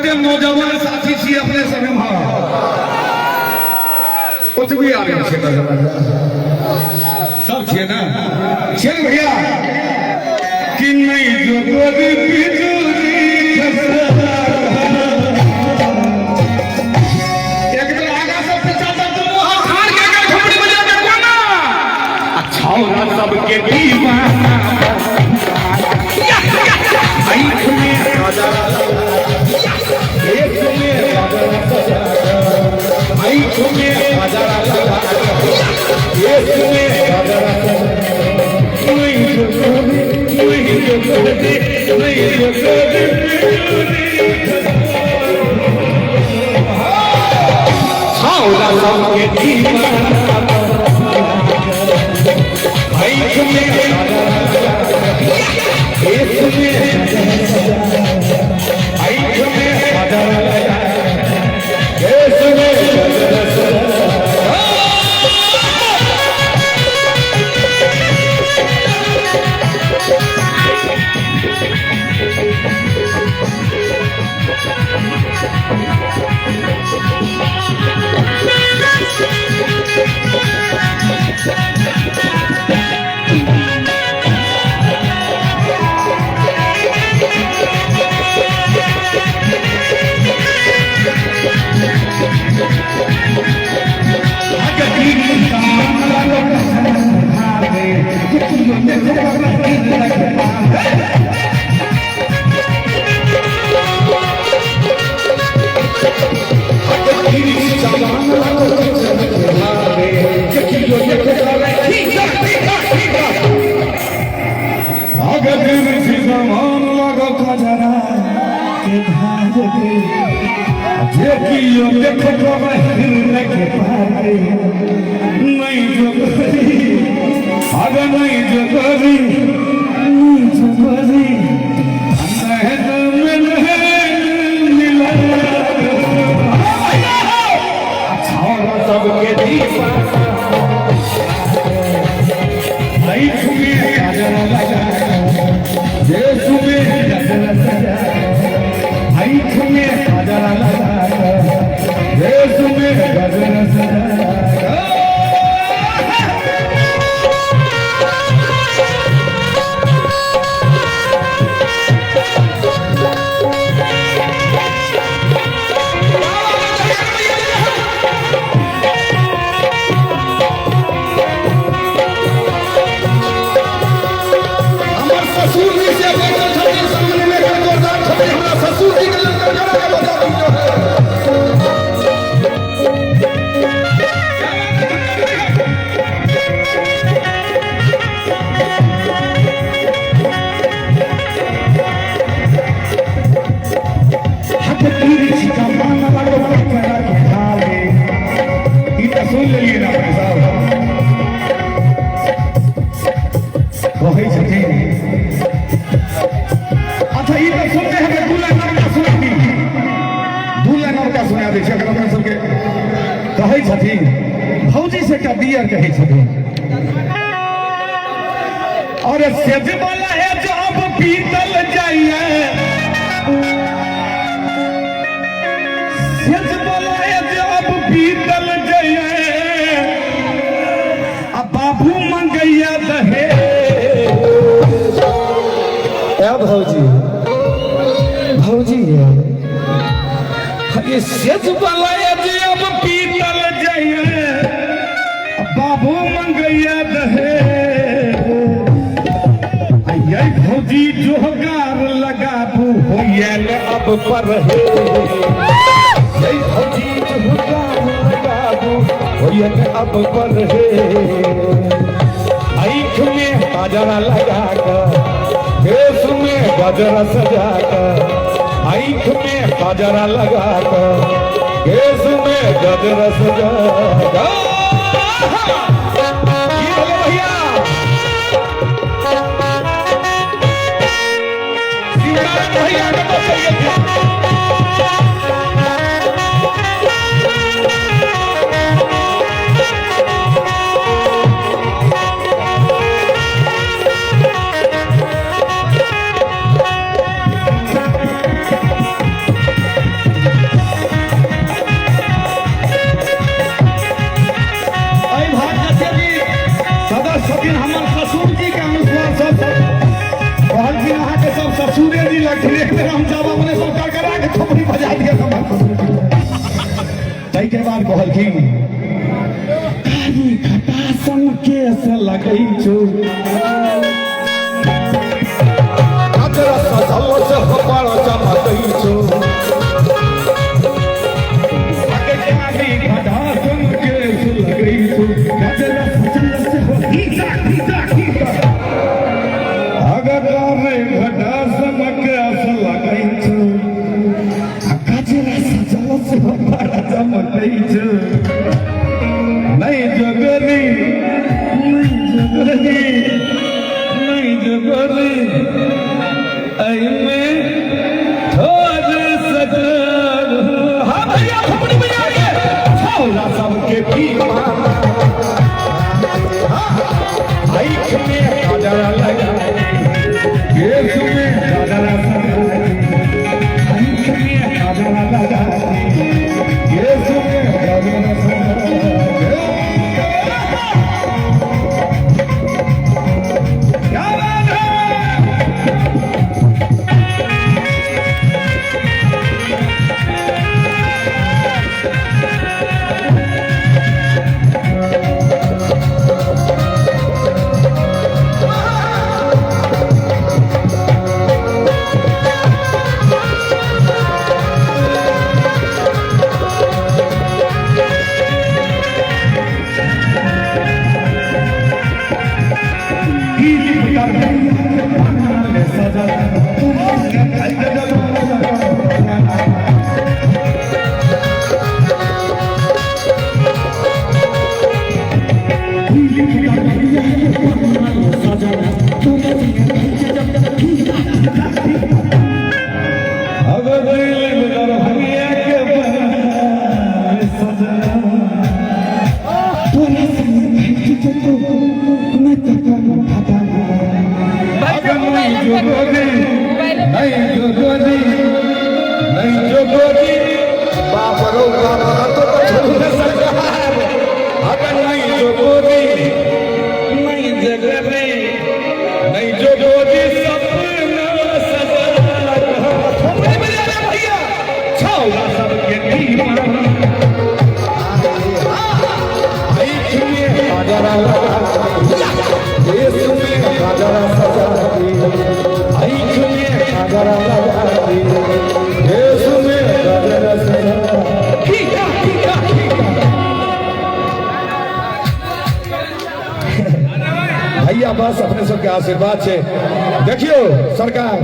जते नौजवान साथी छी अपने सब एम्हर ओतबे आदमी छै नौजवान सब छियै ने, छियै ने भैया? कि नहीं जो गोदी बिजुली एक बेर आगा सब पीछा सब दुनू हाथ खान के अगर झोपड़ी बजा के कोना आ छौरा सबके दीवाना आँख में एक में आँख में एक में नहीं जो कभी नहीं जो कभी नहीं जो कभी छौरा सबके दीवाना आँख में एक में आँख में केस में। नहीं जो करी अगर नहीं जो करी नहीं जो करी सबके हमर ससुर जी से बैठल छथिन सामने में एकर जोरदार छथिन, हमरा ससुर जी के लड़का जोड़ा के बजा दियौ। ई तऽ सुनि लेलियै ने अपने सब। कहै छथिन, अच्छा ई तऽ सुनने हेबै, दू लाख नवका सुना दी, 2 लाख नवका सुना दै छै अगर अपना सबके। कहै छथिन भौजी से एकटा दियर कहै छथिन, अरे सेज वाला है जो अब पीतल जाइए, सेज वाला है जो अब पीतल जाइए, आ बाबू मंगैया दहे। ए भौजी, भौजी ये सेज वाला है जो अब पीतल जाइए, बाबू मंगैया दहे, ये भौजी जोगार लगाबू होइए अब पर हे, ये भौजी जोगार लगाबू होइए अब पर हे, आँख में गजरा लगा कर केस में गजरा सजा कर, आँख में गजरा लगा कर केस में गजरा सजा कर। की भेलै भैया? शिवनारायण भैया कतऽ चलि गेलखिन? ससुर जी के अनुसार सब कहलखिन अहाँके सब ससुरे जी लगथिन। एक बेर हम जाब अपने सब करकरा के थोपड़ी बजा दिया हमर ससुर जी। ताहिके बाद कहलखिन कारी खटासन केस लगै छौ, गजरा सजल से बड़ चमकै छौ। कारी खटासन केस लगै छौ, गजरा सजल से खींचा खींचा खींचा। अगर कारी खटासन केस लगै छौ, गजरा सजल से बड़ चमकै छौ। नहीं जोगरी, नहीं जोगरी, नहीं जोगरी, ऐमे थोड़ सजल। हाँ भैया, थोपड़ी बजा के छौरा सबके दीवाना। आँख में गजरा लगा, केस में गजरा सजा, आँख में गजरा लगा, केस में गजरा सजा। क्या बात है? अब दिल दरभंगिया के बना सजना। अगर नहीं जोगोरी, नहीं जोगोरी, नहीं जोगोरी, बाप रो बाप, तो छोड़ सरकार। अगर नहीं जोगोरी, नहीं जोगोरी, नहीं जोगोरी, सपना सजा। थोपड़ी बजा रे भैया, छौरा सबके दीवाना। आँख में गजरा लगा, केस में गजरा सजा, आँख में गजरा लगा, केस में गजरा सजा। खींचा खींचा खींचा। भैया, बस अपने सबके आशीर्वाद से देखियो सरकार।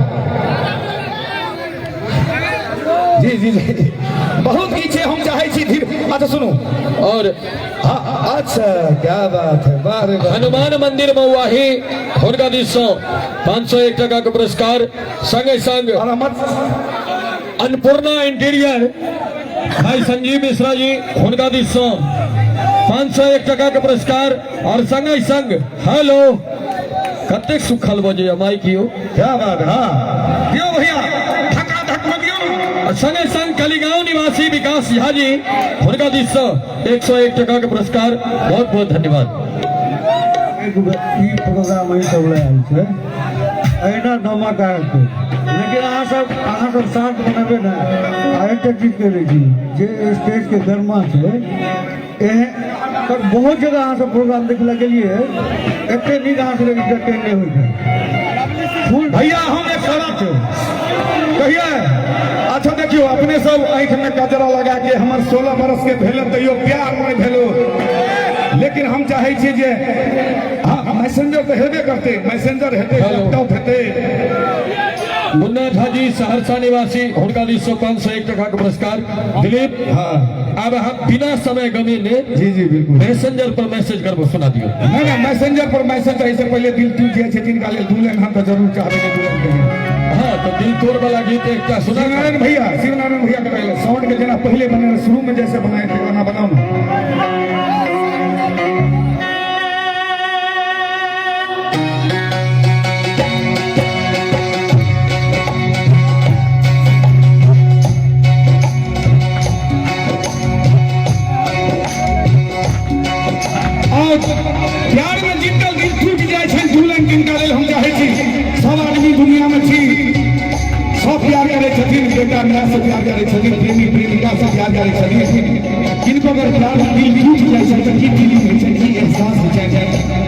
जी जी जी, बहुत किछु हम चाहे छी धीरे। अच्छा सुनू। और हाँ, अच्छा, क्या बात है, वाह रे वाह। हनुमान मंदिर मौआही, हुनका दिससँ 501 टका के पुरस्कार, संगे संग और हमर अन्नपूर्णा इंटीरियर भाई संजीव मिश्रा जी, हुनका दिससँ 501 टका के पुरस्कार और संगे संग हेलो, कतेक सुखल बजैया माइक यौ। क्या बात है, हाँ दियो भैया, धक्का धक में दियो। और संगे संग कलिगांव निवासी विकास झा जी, हुनका दिससँ 101 टका के पुरस्कार। बहुत बहुत धन्यवाद। एक ई प्रोग्राम एहि सब लए आयल छै, एहिना धमाका हेतै, लेकिन अहाँ सब शांत बनेबै ने। आ एकटा चीज कह दै छी जे स्टेजके गरिमा छै, एहन पर बहुत जगह अहाँ सब प्रोग्राम देख लए गेलियै, एते नीक अहाँ सब इंटरटेन नहि होइ छै। फुल भैया, हम एक सवाल कहिए। अच्छा देखियो, अपने सब आँखि में कजरा लगा के हमर 16 बरस के भेल तैयो प्यार नहीं भेलो, लेकिन हम चाहे छी जे हाँ, मैसेंजर तऽ हेबे करते, मैसेंजर हेतै, लैपटॉप हेतै। मुन्ना झा जी, सहरसा निवासी, हुनका दिससँ 501 टका के पुरस्कार। दिलीप, हाँ। आब अहाँ बिना समय गमेने जी जी, बिल्कुल। मैसेंजर पर मैसेज करबो, सुना दियौ। नहीं नहीं, मैसेंजर पर मैसेज ऐसे पहले दिल टूट जाइ छै तिनका लेल दू लाइन हम तऽ जरूर चाहबै जे दू लाइन कहियै। हाँ, तऽ दिल तोड़ वाला गीत एकटा सुना। शिवनारायण भैया, शिवनारायण भैया के पहले साउंड के जेना पहले बने, शुरू में जैसे बनाए थे वना बनाओ ना। और प्यार में जिनका दिल टूट जाइ छै दू करै छथिन। किनको अगर प्यार में दिल टूट जाइ छै तऽ की फीलिंग होइ छै, की एहसास होइ छै।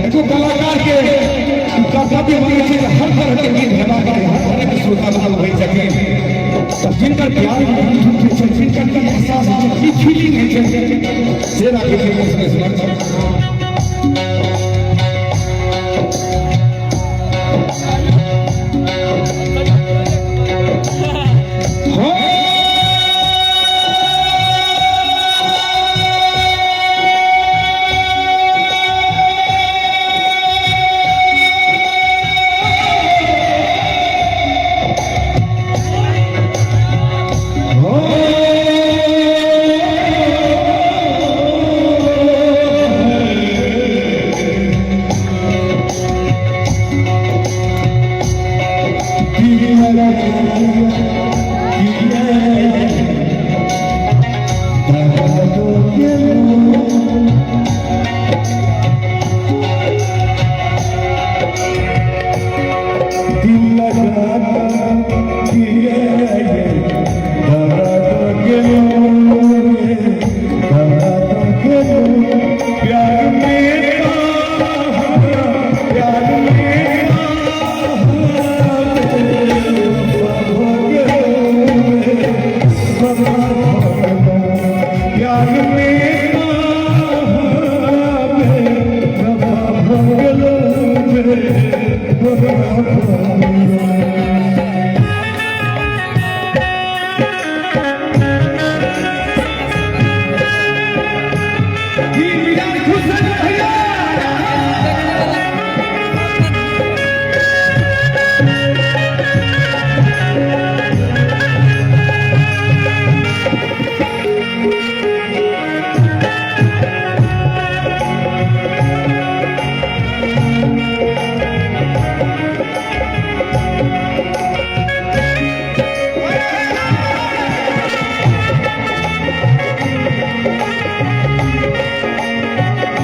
एगो कलाकार के कर्तव्य बनै छै जे हर तरह के गीत हेबाक चाही, हर तरह के श्रोता मतलब होइ छथिन। तऽ जिनकर प्यार में दिल टूटै छै, जिनकर की एहसास होइ छै, की फीलिंग होइ छै, से राखै छै स्मरण। की मिजाज खुश है भैया?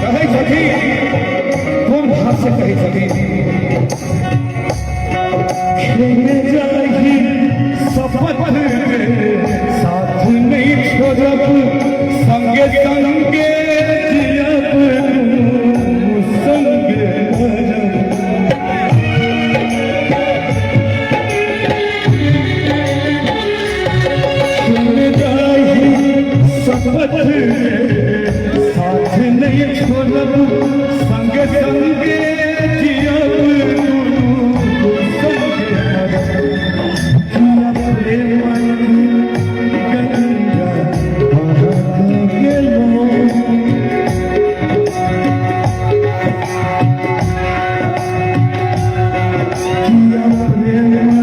कहै छथिन, कोन भाव से कहै छथिन? खेने जाही शपथ साथ नहीं छोड़ब, संगे संगे जियब, संगे मरब। खेने जाही शपथ साथ नहीं छोड़ब, संगे संगे जियब, संगे मरब। किया प्रेम गंगा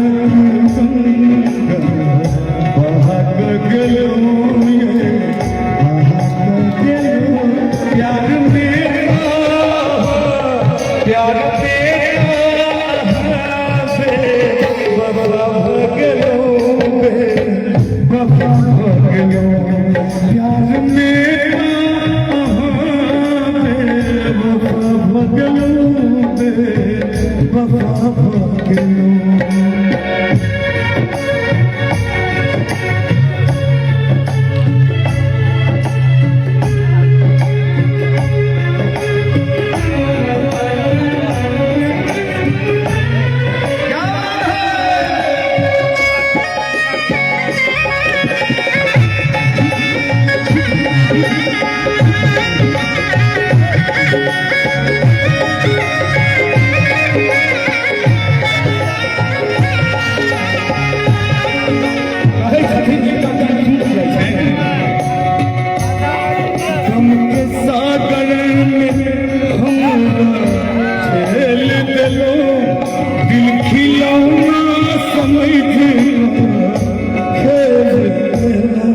बहा गेलो। किया प्रेम गंगा बहा गेलो, बहा गेलो। प्यार मेरा, प्यार मेरा बाबा भगलो, बाबा भगलो। प्यार मेरा बाबा भगलो, बाबा भगलो। क्या बात है? कहै छथिन जिनका दिल टूट जाइ छै, गम के सागर में हम ठेल देलो, दिल खिलौना समझ खेल देलो।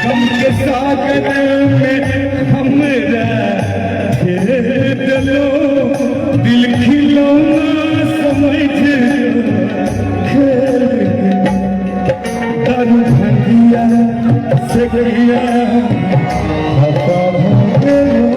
गम के सागर में हमरा ठेल देलो, दिल खिलौना समझ खेल दारू भंगिया से किया खफा हो गेलो।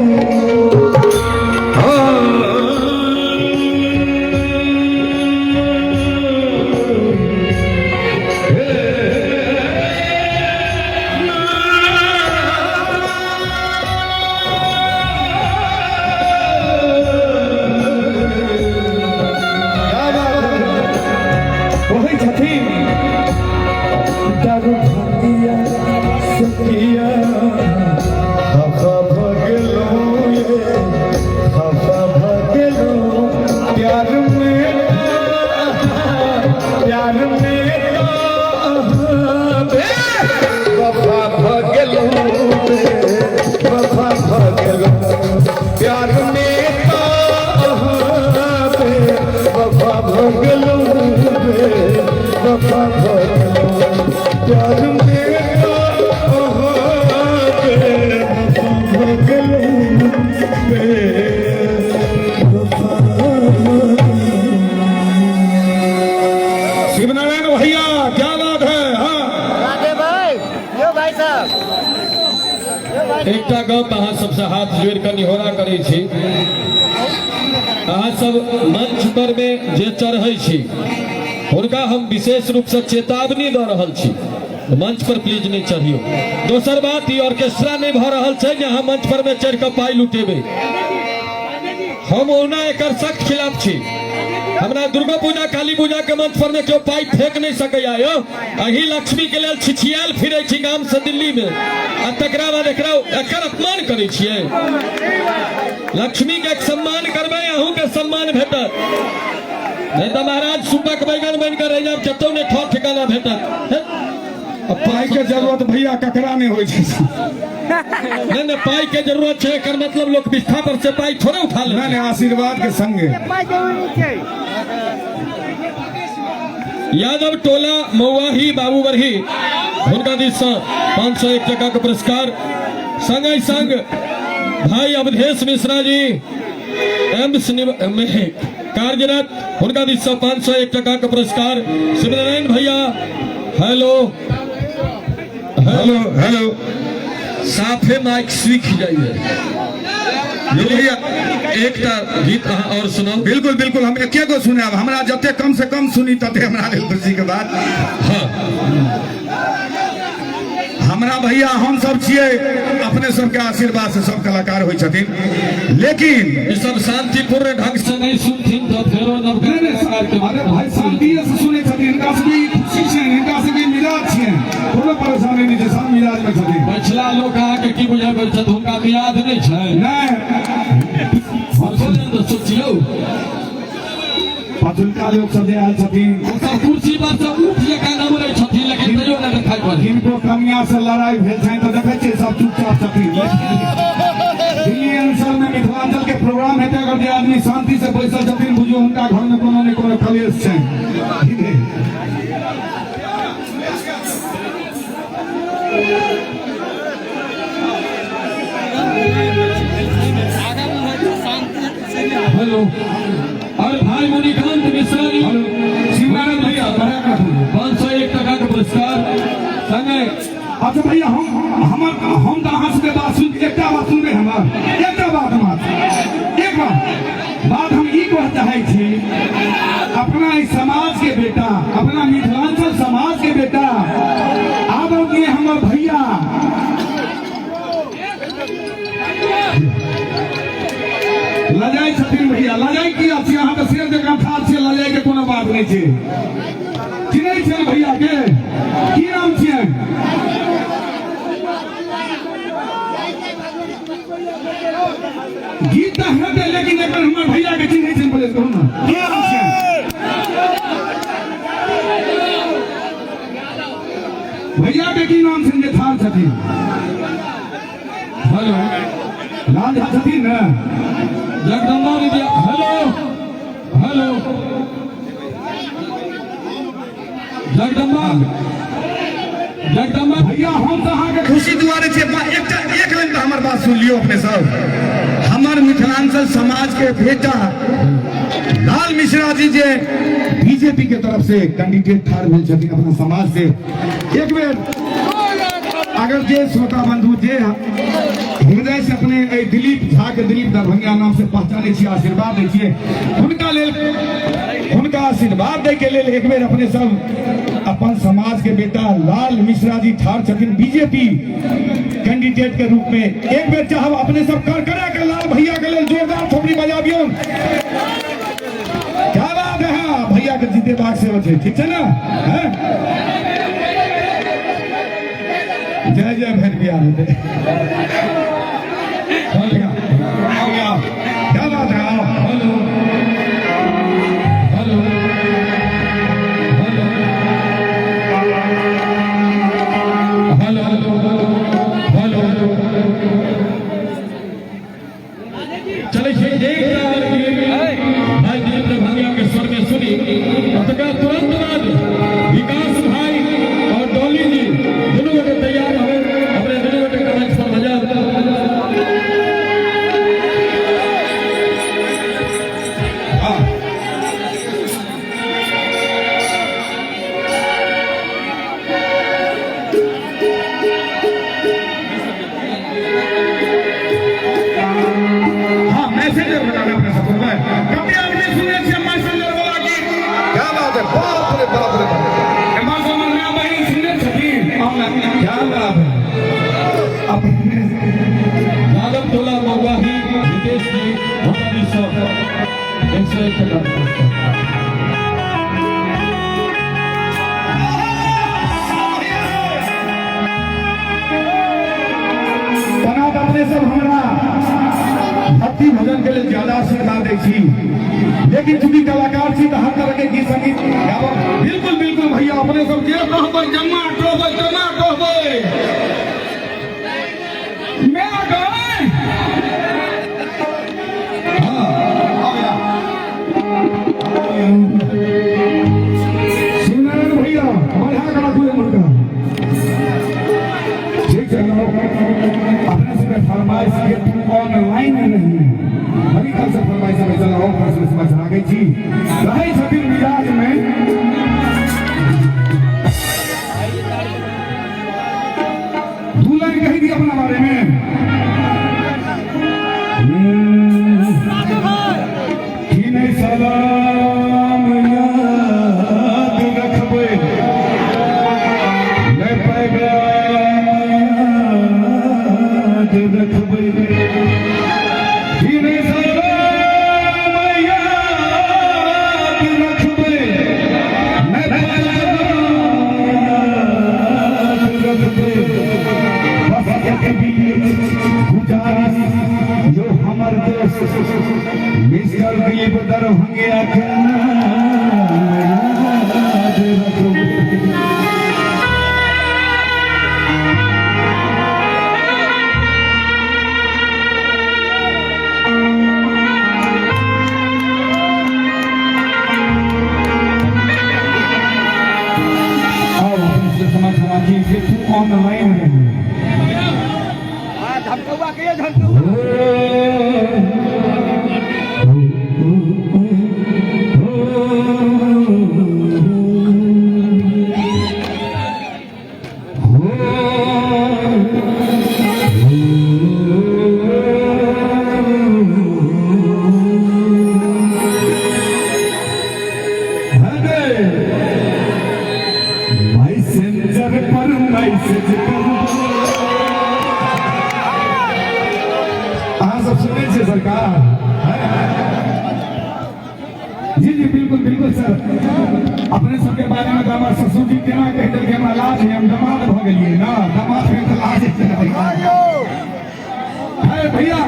एकटा गप अहाँ सबसँ हाथ जोड़ि कऽ निहोरा करै छी। अहाँ सब मंच पर में जे चढ़ै छी हुनका हम विशेष रूप से चेतावनी दऽ रहल छी, मंच पर प्लीज नहीं चढ़ियो। दोसर बात, ई ऑर्केस्ट्रा नहीं भऽ रहल छै जे अहाँ मंच पर में चढ़ि कऽ पाइ लुटेबै। हम ओना एकर सख्त खिलाफ छी। हमरा दुर्गा पूजा काली पूजा के मंच पर में केओ पाइ फेंक नहीं सकैया। यौ अही लक्ष्मी के लेल छिछियाल फिरै छी गाम से दिल्ली में, आ तकरा बाद एकरा एकर अपमान करै छियै। लक्ष्मी के सम्मान करबै, अहूँ के सम्मान भेटत। नहीं तऽ महाराज सुपक बैगन बनि कऽ रहि जायब, कतौ नहि ठोर ठिकाना भेटत। पाइ के जरूरत भैया ककरा नहि होइ छै? नहीं नहीं, पाई के जरूरत छै, एकर मतलब लोग बिस्था पर से पाई थोड़े उठा ले। नहीं नहीं, आशीर्वाद के संगे। यादव टोला मौआही बाबूबरही हुनका दिस से 501 टका के पुरस्कार। संगे संग भाई अवधेश मिश्रा जी एम्स में कार्यरत, हुनका दिस से 501 टका के पुरस्कार। शिवनारायण भैया, हेलो हेलो हेलो, साफे माइक सीख जाइए। यो भैया एकटा गीत अहाँ और सुनाउ। बिल्कुल बिल्कुल, हम एके गो सुनाब। हमरा जते कम से कम सुनी तते हमरा लेल खुशी के बात। हाँ। हमरा भैया हम सब छियै, अपने सबके आशीर्वाद से सब कलाकार होइ छथिन, लेकिन ई सब शांतिपूर्ण ढंग से नहीं सुनथिन तो फेरो नवका नहीं, नहीं, कलाकार के अरे भाई शांतिये से सुनै छथिन, हिनका सबके ई खुशी छनि, हिनका सबके मिजाज छियनि, कोनो परेशानी नहि छै, सब मिजाज में छथिन। पछिला लोक अहाँके की बुझाबै छथि, हुनका मियाद नहि छै। नहि। तऽ सोचियौ, पछुलका लोक सब जे आयल छथिन ओ सब कुर्सी पर से उठ जकाँ नमरै छथिन, लेकिन तैयो नहि देखाइ पड़ै। किनको कनिया से लड़ाई भेल छनि तऽ देखै छियै सब चुपचाप छथिन। दिल्ली एनसर में मिथिलांचल के प्रोग्राम हेतै, अगर जे आदमी शांति से बैसल छथिन, बुझियौ हुनका घर में कोनो ने कोनो कलेश छनि। हेलो, और भाई मुनिकांत मिश्रा जी, शिवनारायण भैया, बढ़ा के रखू। 501 टका के पुरस्कार संगे। अच्छा भैया, हम हमर हम तऽ अहाँ सबके बात सुन एकटा बात सुनबै, हमर एकटा बात, हमर एक बात बात हम ई कह चाहै छी, अपना इस समाज के बेटा, अपना मिथिलांचल समाज के बेटा आदरणीय हमर भैया लजाइ छथिन। भैया लजाइ किया छी? अहाँ तऽ शेर जकाँ ठाढ़ छियै, लजाइ के कोनो बात नहि छै। चिन्है छियनि भैया के? की नाम छियनि? गीत तऽ हेतै, लेकिन एखन हमर भैया के चिन्है छियनि? प्लीज कहू ने, की नाम छियनि भैया के? की नाम छनि जे ठाढ़ छथिन? हेलो। लाल झा छथिन ने? जगदम्बा विद्या, हेलो हेलो, जगदम्बा जगदम्बा। भैया, हम तऽ अहाँके खुशी दुआरे छियै। एकटा एक लाइन तऽ हमर बात सुन लियौ अपने सब। हमर मिथिलांचल समाज के बेटा लाल मिश्रा जी जे बीजेपी के तरफ से कैंडिडेट ठाढ़ भेल छथिन अपना समाज से, एक बेर अगर जे श्रोता बंधु जे हृदय से अपने एहि दिलीप झा के दिलीप दरभंगा नाम से पहचानै छियै, आशीर्वाद दै छियै, हुनका लेल, हुनका आशीर्वाद दै के लेल एक बेर अपने सब अपन समाज के बेटा लाल मिश्रा जी ठाढ़ छथिन बीजेपी कैंडिडेट के रूप में, एक बेर चाहब अपने सब कर करा के लाल भैया के लेल जोरदार थोपड़ी बजाबियौ। क्या बात है, भैया के जीतेबाक सेहो छै, ठीक छै ने? हैं? जय जय भैर बिहार हेतै। क्या बात है, आओ। Hello hello hello hello hello, चलै छै एकटा और गीत भाई दिलीप दरभंगा के स्वर में सुनी, तकर तुरंत बाद विकास भाई और डॉली जी दुनू गोटे तैयार हो, अपने दुनू गोटे के मंच पर बजाब। जी हुनका दिससँ 101 टका के पुरस्कार। ओना तऽ अपने सब हमरा भक्ति भजन के लेल ज्यादा आशीर्वाद दै छी, लेकिन चूंकि कलाकार छी तऽ हर तरह के गीत संगीत गाबब। बिल्कुल बिल्कुल भैया, अपने सब जे कहबै जमा कहबै तना कहबै। मैं गए हाँ आओ यार। शिवनारायण भैया बढ़ा के रखू मुर्गा ठीक छै। अपने सबके फरमाइश के तू ऑनलाइन नहीं बड़ी काल से फरमाइश में चल आओ फरमाइश में राखै छी रहै छथिन मिजाज में। दू लाइन कहि दी अपना बारे में। की नहीं सलाम याद रखबै, नहीं पैगाम याद रखबै, की नहीं सलाम याद रखबै, नहीं पैगाम याद रखबै, बस एतबी गुजारिश जो हमर दोस्त मिस्टर दिलीप दरभंगिया के नाम याद रखबै। आओ अपने से समाज राखी के तू ऑनलाइन रही। मैसेंजर पर मैसेज कर। अहाँ सब सुनै छियै सरकार? जी जी बिल्कुल बिल्कुल सर। अपने सबके बारे में तऽ हमर ससुर जी केना कहि देलकै, हमरा लाज है, हम दमाद भऽ गेलियै ना, दमाद के तऽ लाज है भैया।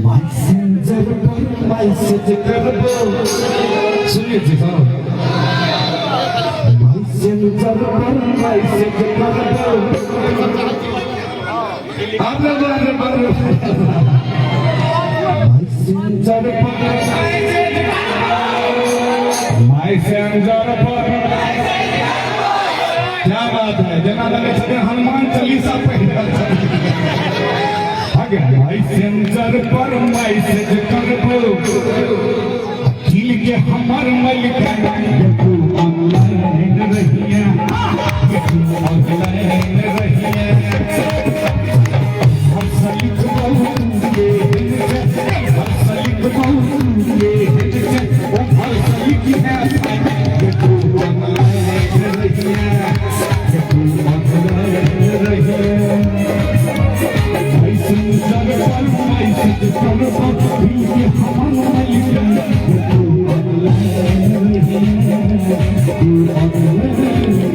मैसेंजर पर मैसेज करबो, सुनिए जी सर, मैसेंजर पर मैसेज करबो, आप लोग मैसेंजर पर मैसेंजर पर क्या बात है, जेना लगै छथिन हनुमान चालीसा पढ़ि रहल छथिन। मैसेंजर पर मैसेज करबो, दिल के हमर मलिका तू ऑनलाइन रहिया, तू ऑनलाइन रहिया, हम सलिख बहु के हम सलिख बहु के ओ भर सलिख है, तू ऑनलाइन रहिया, तू ऑनलाइन रहिया। मैसेंजर पर मैसेज करबो, दिल के हमर मलिका तू ऑनलाइन रहिया, तू ऑनलाइन रहिया।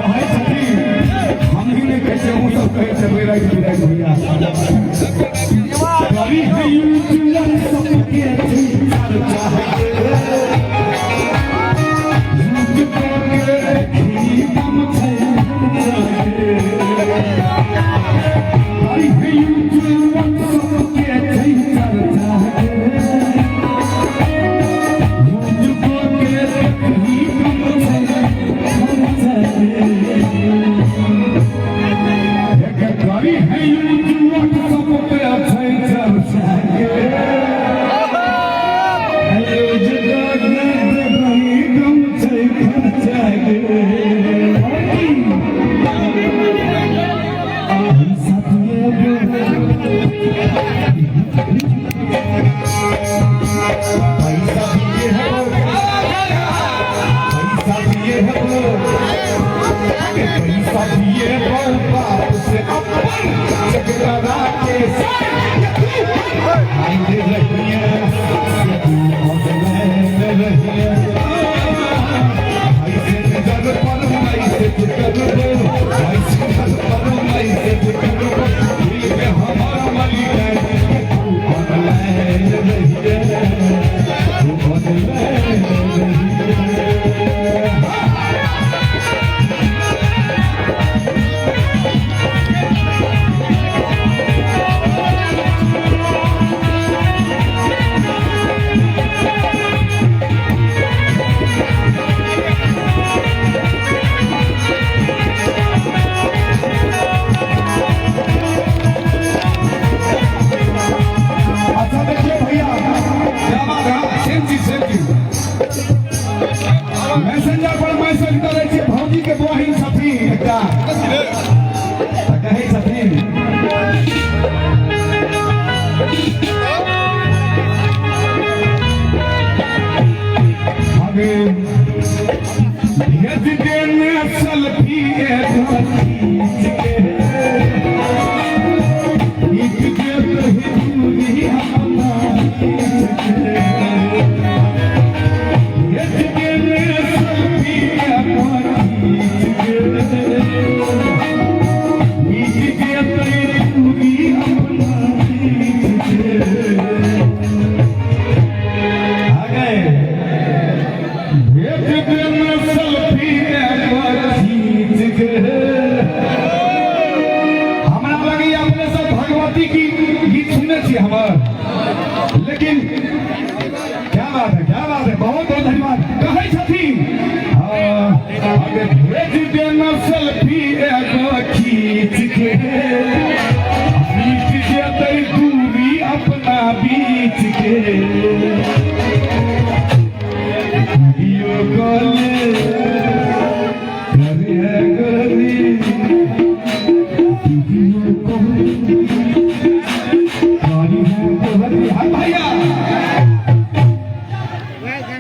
कहै छथिन, हम ही नहि कहै छियै, अहूँ सब कहै छै राति बिराति भैया करी है यूट्यूबर सबके चाहे यूट्यूबर के खीदम छै करी है यूट्यूबर सबके है यूज व्हाट्सएप पे छै चर्चा गे। यूज करने देखही कम छै खर्चा गे। पैसा दिए, पैसा दिए है, पैसा दिए है, पैसा दिए बाप से अपन चकरा के आइंदे रहिए, रहिए ऐसे नजर पर मैसेज करबो, ऐसे नजर पर मैसेज करबो, दिल के हमारा मालिक है, तू ऑनलाइन रहिए, तू ऑनलाइन रहिए। अच्छा देखिए भैया, क्या बात है! सेम चीज, सेम चीज। मैसेंजर पर मैसेज करै छै भौजी के बहिन छथिन एकटा, तऽ कहै छथिन, अबे भेज देने सेल्फी एगो खींच के, एक के दूरी अपना बीच के, भेज देने सेल्फी एगो खींच के, एक के दूरी अपना बीच के। आ गए, भेज देना सेल्फी एगो खींच के। हमरा लगैया अपने सब भगवती की गीत सुनने छी हमर, लेकिन क्या बात है, क्या बात है! बहुत बहुत धन्यवाद। कहै छथिन, हाँ, अबे भेज देना सेल्फी एगो खींच के, बीच जेतै दूरी अपना बीच के, वीडियो कॉल करी है गोरी, वीडियो कॉल करी है गोरी। हाँ भैया,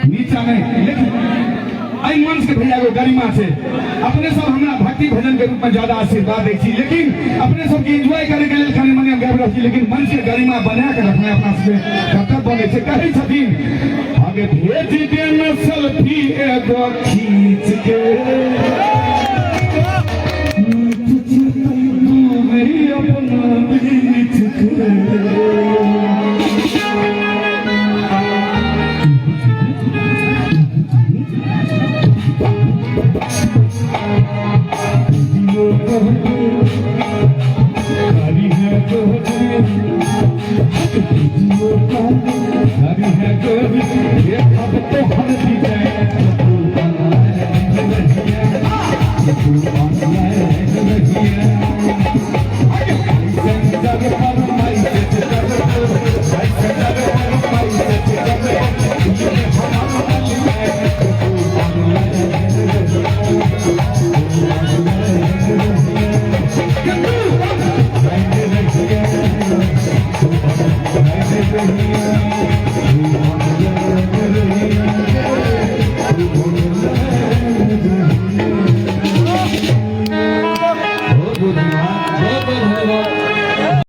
नीचा नहीं, लेकिन एहि मंच के भैया एगो गरिमा छै। अपने सब हमरा भक्ति भजन के रूप में ज्यादा आशीर्वाद दै छी, लेकिन अपने सबके एंजॉय करे के लेल कनि मनि हम गाबि रहल छी, लेकिन मंच के गरिमा बना के रखनाइ अपना सबके कर्तव्य बनै छै। कहै छथिन, आगे भेज देना सेल्फी एगो खींच के, दूरी अपना बीच के। वीडियो कॉल करी है गोरी, वीडियो कॉल करी है गोरी, ये अब तो हम भी गए, तू ऑनलाइन रहिए, तू ऑनलाइन रहिए। मैसेंजर पर मैसेज करबो, मैसेंजर पर मैसेज करबो, ये हमारा मालिक है, तू ऑनलाइन रहिए, तू ऑनलाइन रहिए, तू ऑनलाइन रहिए।